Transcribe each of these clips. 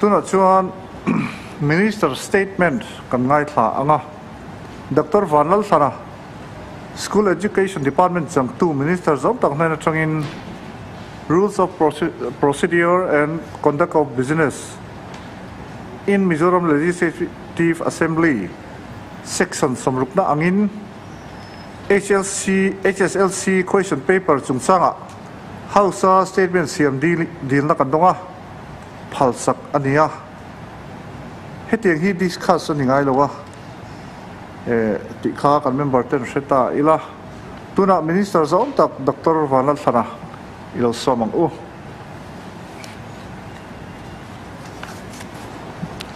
Tunah chuan Minister statement kan ngaithla ang a, Doctor Vanlalthlana, School Education Department changtu Minister zawng tak hnen atangin Rules of Procedure and Conduct of Business in Mizoram Legislative Assembly Section sawmrukna angin HLC, HSLC question paper chungchangah House-a statement siam dilna kan dawng a, phalsak a ni a. Hetiang hi discuss a ni ngai lo a, tih kha kan member ten hre ta ila. Tunah Minister zawng tak Doctor Vanlalthlana i lo sawm ang u.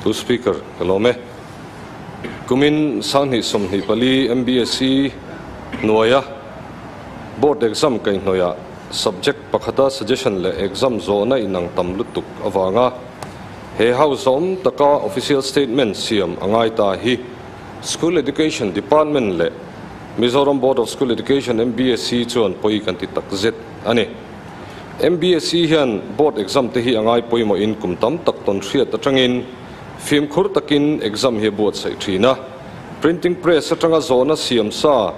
Pu Speaker, ka lawm e. Kumin 2024 MBSE hnuaia Board exam kaihhnawihah subject pakhata suggestion leh exam zawhna inang tam lutuk avanga he house zawm taka official statement siam a ngai ta hi School Education Department leh Mizoram Board of School Education, MBSE, chuan pawi kan ti tak zet a ni. MBSE hian board exam te hi a ngai pawimawhin kum tam tak tawn hriat atangin fimkhur takin exam hi a buatsaih thin a. Printing press atanga zawhna siam sa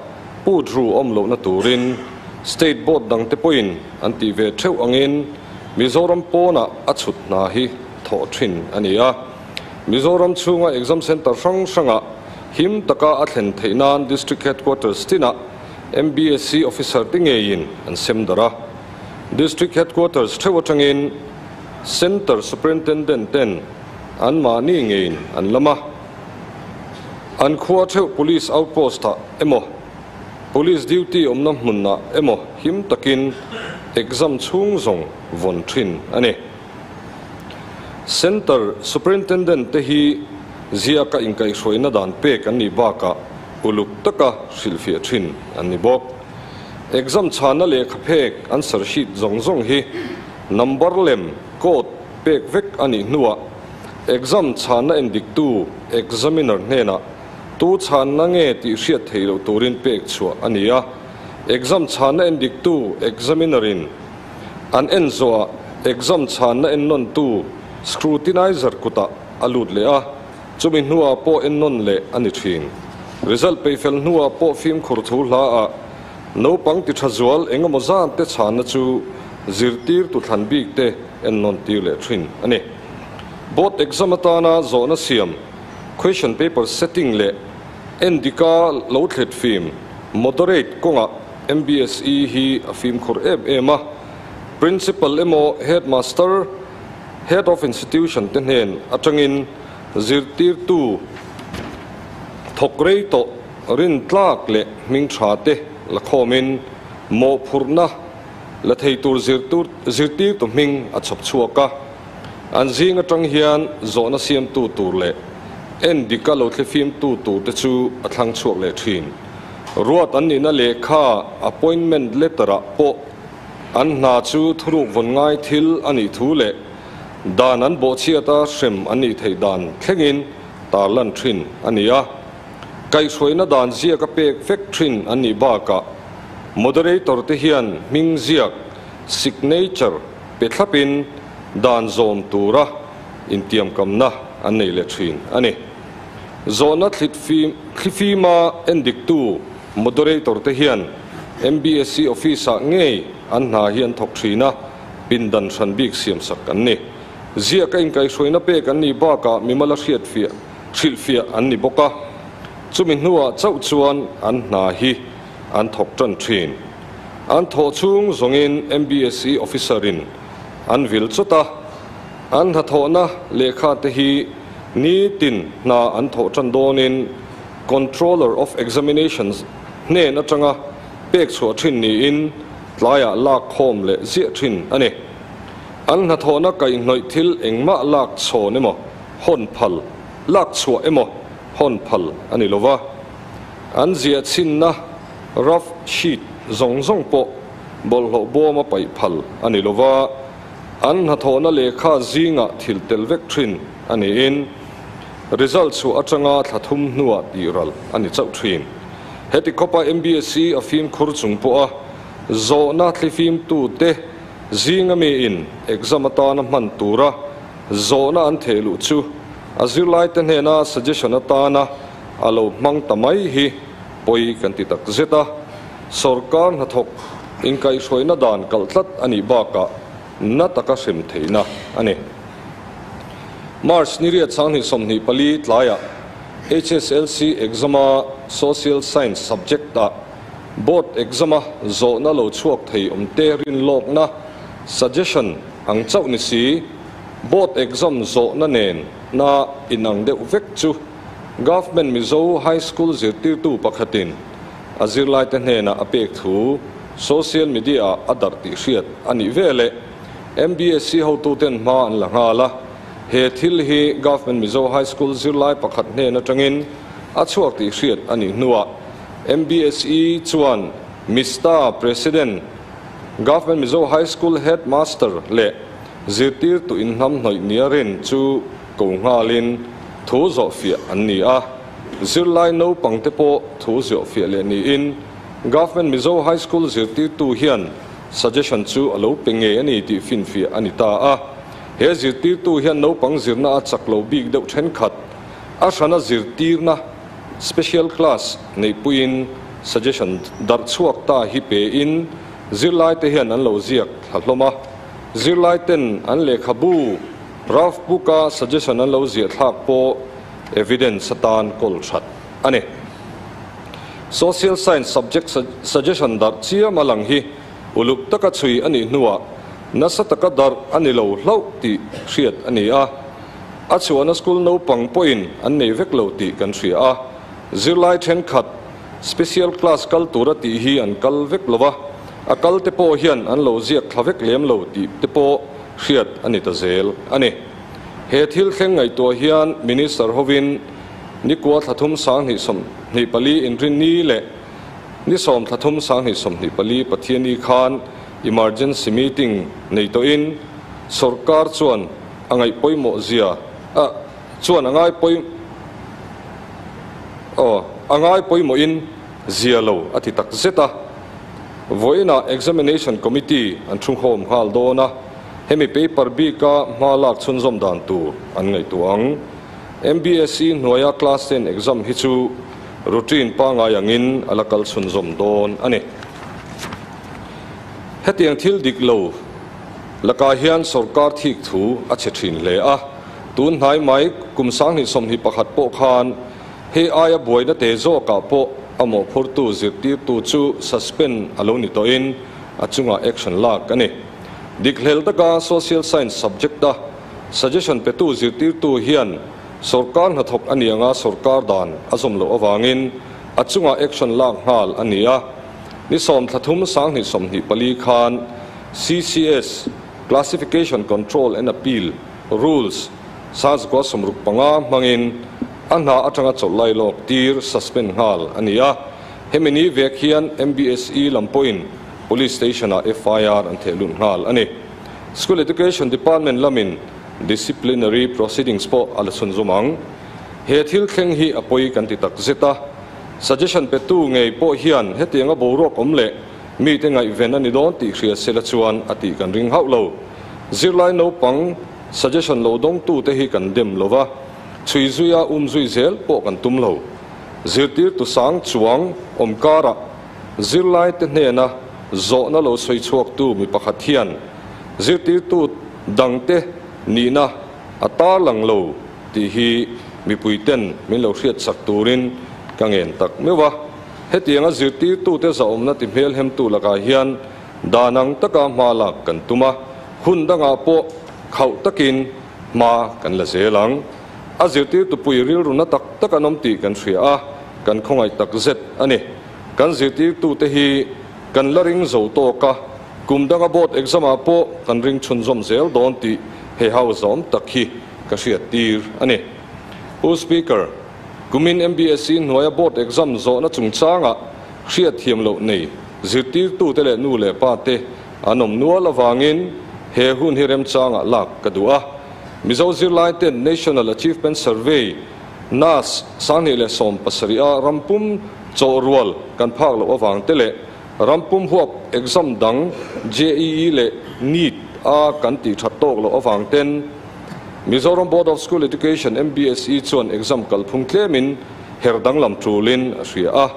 put ru awm lohna turin State Board dangte pawhin an tih ve theuh angin Mizoram pawnah a chhut hna hi thawh thin a ni a. Mizoram chhunga exam centre hrang hrangah him taka a thlen theih nan District Headquarters tinah MBSE officer te ngeiin an sem darh a. District Headquarters theuh atangin Centre Superintendent ten anmahni ngeiin an lam a. An khua theuh Police Outpost ah emaw, Police duty awmna hmun ah emaw him takin exam chhung zawng vawn thin a ni. Centre Superintendent te hi ziaka inkaihhruaina dan pek an nih bakah uluk taka hrilhfiah thin an ni bawk. Exam chhana lehkha phek answer sheet zawng zawng hi number lem, code, pek vek a nih hnuah Exam chhanna endiktu, examiner, hnenah tu chhanna nge tih hriat theih loh turin pek chhuah a ni a. Exam chhanna endiktu, examiner, in an en zawhah exam chhanna ennawntu, scrutinizer, kutah a lut leh a, chumi hnuah pawh ennawn leh a ni thin. Result peihfel hnuah pawh fimkhur thu hlaah naupang ti tha zual engemaw zan te chhanna chu zirtirtu thlan bik te ennawn tir leh thin a ni. Board exam atana zawhna siam, question paper setting leh endika lo thlet fim, moderate, kawngah MBSE hi a fimkhur em em a. Principal emaw Headmaster, Head of Institution te hnen atangin zirtirtu thawk rei tawh rintlak leh hming tha te la khawmin mawhphurhna la thei tur zirtirtu hming a chhawp chhuak a. An zing atang hian zawhna siamtu tur leh en dika lo thlifimtu tur te chu a thlang chhuak leh thin. Ruat an nihna lehkha, appointment letter, ah pawh an hna chu thuruk vawn ngai thil a nih thu leh dan an bawhchhiata hrem an nih theih dan thlengin tarlan thin a ni a. Kaihhruaina dan ziaka pek vek thin an nih bakah moderator te hian hming ziak, signature, pe thlapin dan zawm tura intiamkamna an nei leh thin a ni. Zawhna thlifima endiktu moderator te hian MBSE office-ah ngei an hna hi an thawk thin a, pindan hran bik siamsak an ni. Ziaka inkaihhruaina pek an nih bakah mimala hriatfiah, hrilhfiah an ni bawk a, chumi hnuah chauh chuan an hna hi an thawk tan thin. An thawh chhung zawngin MBSE officer-in an vil chawt a, an hnathawhna lehkha te hi nitin hna an thawh tan dawnin Controller of Examinations hnen atanga pek chhuah thin niin tlaiah lak khawm leh ziah thin a ni. An hnathawhna kaihhnawih thil engmah lak chhawn emaw hawn phal, lak chhuah emaw hawn phal a ni lova. An ziah chhinna rough sheet zawng zawng pawh bawlhhlawh bawma paih phal a ni lova, an hnathawhna lehkha zingah thil tel vek thin a niin result chhuah atanga thla thum hnuah tihral a ni chauh thin. Heti khawpa MBSE a fimkhur chung pawha zawhna thlifimtute zinga miin exam atana hman tura. Zawhna an theh luh chu a zirlaite hnena suggestion atana a lo hmang ta mai hi pawi kan ti tak zet a. Sorkar hnathawk inkaihhruaina dan kalh tlat a nih bakah na taka hrem theihna a ni. March ni riat 2024 tlaiah HSLC exam-a Social Science subject-ah Board exam-a zawhna lo chhuak thei awmte rinlawkna, suggestion, ang chauh ni si, Board exam zawhna nen na inang deuh vek chu Government Mizo High School zirtirtu pakhatin a zirlaite hnenah a pek thu social media-ah a darh tih hriat a nih veleh MBSC hotuten hma an la nghal a. He thil hi Government Mizo High School zirlai pakhat hnen atangin a chhuak tih hriat a nih hnuah MBSE chuan Mista President, Government Mizo High School Headmaster leh zirtirtu inhnamhnawih nia rin chu ko nghalin thu zawhfiah an ni a. Zirlai naupangte pawh thu zawhfiah leh niin Government Mizo High School zirtirtu hian suggestion chu a lo pe ngei a ni tih finfiah a ni ta a. He zirtirtu hian naupang zirna a chak lo bik deuh thenkhat a hrana zirtirna, special class, neihpuiin suggestion darh chhuak ta hi pein zirlaite hian an lo ziak thla hlawm a. Zirlaiten an lehkhabu, rough book-a suggestion an lo ziah thlak pawh evidence atan kawl that a ni. Social science subject suggestion darh chiam a lang hi uluk taka chhui a nih hnuah nasa taka darh a ni lo hlauh tih hriat a ni a. A chhuahna school naupang pawhin an nei vek lo tih kan hria a. Zirlai thenkhat special class kal tura tih hi an kal vek lo va, a kal te pawh hian an lo ziak thla vek lem lo tih te pawh hriat a ni ta zel a ni. He thil thleng ngaihtuah hian Minister hovin nikua thla thum 2024 inrinni leh ni sawm thla thum 2024 Pathianni khan emergency meeting nei tawhin sorkar chuan a ngaih pawimawh zia a chuan a ngai pawi aw a ngai pawimawhin zia lo a ti tak zet a. Vawiinah Examination Committee an thu nghawm nghal dawn a, hemi paper bika hma lak chhunzawm dan tur an ngaihtuah ang. MBSE hnuaia Class 10 exam hi chu routine pangngai angin a la kal chhunzawm dawn a ni. Hetiang thil dik lo lakah hian sorkar thik thu a chhe thin hle a, tun hnai mai kum 2021 pawh khan hei aia buaina te zawkah pawh a mawhphurtu zirtirtu chu suspend a lo ni tawhin a chungah action lak a ni. Dik hlel taka Social Science subject-a suggestion petu zirtirtu hian sorkar hnathawk a ni anga sorkar dan a zawm loh avangin a chungah action lak nghal a ni a. Ni sawm thla thum 2024 khan CCS, Classification Control and Appeal, Rules, 1965 hmangin a hna atanga chawlh lai lawk tir, suspend, nghal a ni a. Hemi ni vek hian MBSE lam pawhin Police Station-ah FIR an theh lut nghal a ni. School Education Department lamin disciplinary proceedings pawh a la chhunzawm ang. He thil thleng hi a pawi kan ti tak zet a. Suggestion petu ngei pawh hian hetianga boruak awm leh mite ngaihven a ni dawn tih hria sela chuan a tih kan ring hauh lo. Zirlai naupang suggestion lo dawngtute hi kan dem lo va, chhui zuia um zui zel pawh kan tum lo. Zirtirtu sang chuang awm karah zirlaite hnena zawhna lo sawi chhuaktu mi pakhat hian zirtirtu dangte nihna a tarlang lo tih hi mipuiten min lo hriatsak turin ka ngen tak meuh a. Hetianga zirtirtute zahawmna ti hmelhemtu lakah hian dan ang taka hma lak kan tum a, hun dangah pawh khauh takin hma kan la zel ang. A zirtirtu pui rilru na tak tak an awm tih kan hria a, kan khawngaih tak zet a ni. Kan zirtirtute hi kan la ring zo tawk a, kum danga board exam-ah pawh kan ring chhunzawm zel dawn tih he hau zawm tak hi ka hriattir a ni. Pu Speaker. Kumin MBSE hnuaia board exam zawhna chungchangah hriatthiam loh nei zirtirtute leh nu leh pate an awm nual avangin he hun hi remchangah lak ka duh a. Mizo zirlaiten National Achievement Survey, nas, 2017 a rampum chawhrual kan phak loh avang te leh rampum huap exam dang JEE leh NEET a kan tih that tawk loh avang ten. Mizoram Board of School Education, MBSE, chuan exam kalphung tlemin her danglam tulin a hria a.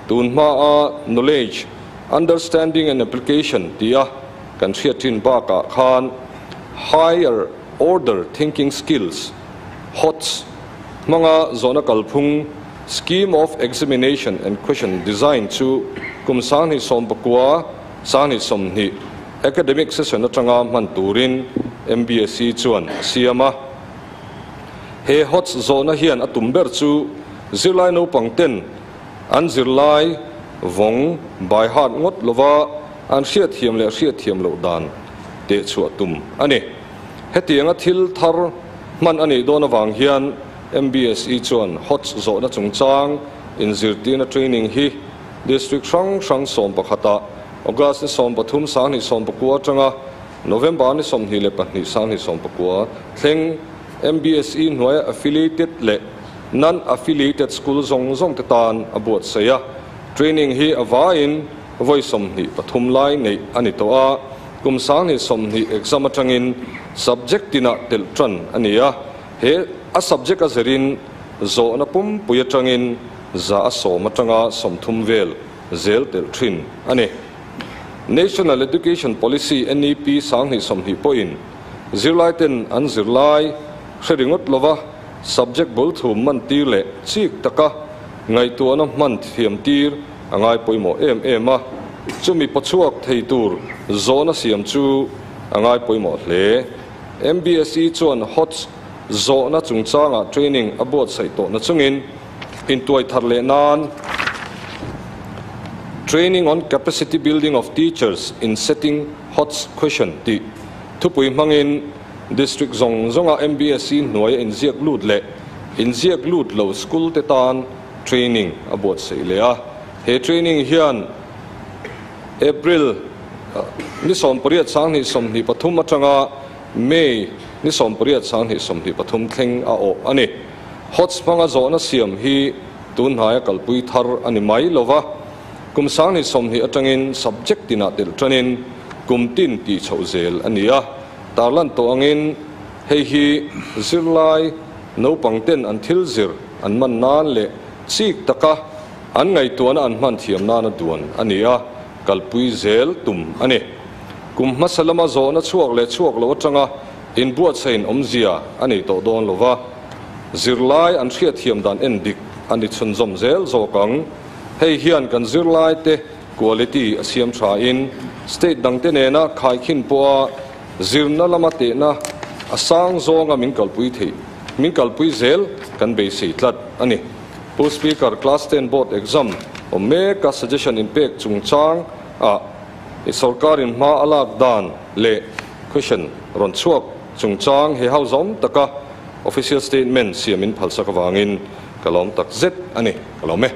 Tun hma a knowledge, understanding and application tia kan hriat thin bakah khan higher order thinking skills, HOTS, hmanga zawhna kalphung, scheme of examination and question design, chu kum 2019 2020 academic session atanga hman turin MBSE chuan a siam a. He HOTS zawhna hian a tum ber chu zirlai naupang ten an zirlai vawng by heart ngawt lova an hriat thiam leh hriat thiam loh dan teh chhuah tum a ni. Hetianga thil thar hman a nih dawn avang hian MBSE chuan HOTS zawhna chungchang inzirtirna training hi district hrang hrang 11ah August ni 13 2019 atanga November ni 22 2019 thleng MBSE hnuaia affiliated leh non-affiliated school zawng zawng te tan a buatsaih a. Training hi a vaiin vawi 23 lai neih a ni tawh a, kum 2020 exam atangin subject tinah telh tan a ni a. He a subject a zirin zawhna pumpui atangin 100 atanga 30 vel zel telh thin a ni. National Education Policy, NEP, 2020 pawhin zirlai ten an zirlai hre ringawt lova subject bul thum man tir leh chik taka ngaihtuahna hman thiam tir a ngai pawimawh em em a, chumi pawchhuak thei tur zawhna siam chu a ngai pawimawh hle. MBSE chuan HOTS zawhna chungchangah training a buatsaih tawhna chungin intuai thar leh nan Training on Capacity Building of Teachers in Setting HOTS Question tih thupui hmangin district zawng zawnga MBSE hnuaia inziak lut leh inziak lut lo school te tan training a buatsaih leh a. He training hian April ni 18 2023 atanga May ni 18 2023 thleng a awh a ni. HOTS hmanga zawhna siam hi tun hnaia kalpui thar a ni mai lova, kum 2020 atangin subject tinah telh tanin kum tin tih chhoh zel a ni a. Tarlan tawh angin hei hi zirlai naupang ten an thil zir an man nan leh chik taka an ngaihtuahna an hman thiam nana duan a ni a, kalpui zel tum a ni. Kum hmasa lama zawhna chhuak leh chhuak lo atanga inbuatsaih awmzia a nei tawh dawn lova, zirlai an hriat thiam dan en dik a ni chhunzawm zel zawk ang. Hei hian kan zirlai te quality a siam tha in state dangte nena khaikhin pawha zirna lama tehna a sang zawnga min kalpui theih min kalpui zel kan beisei tlat a ni. Pu Speaker, Class 10 board exam awm meka suggestion in pek chungchang a i sorkarin hma a lak dan leh question rawn chhuak chungchang he ho zawm taka official statement siamin phalsak awangin ka lawm tak zet a ni. Ka lawm e.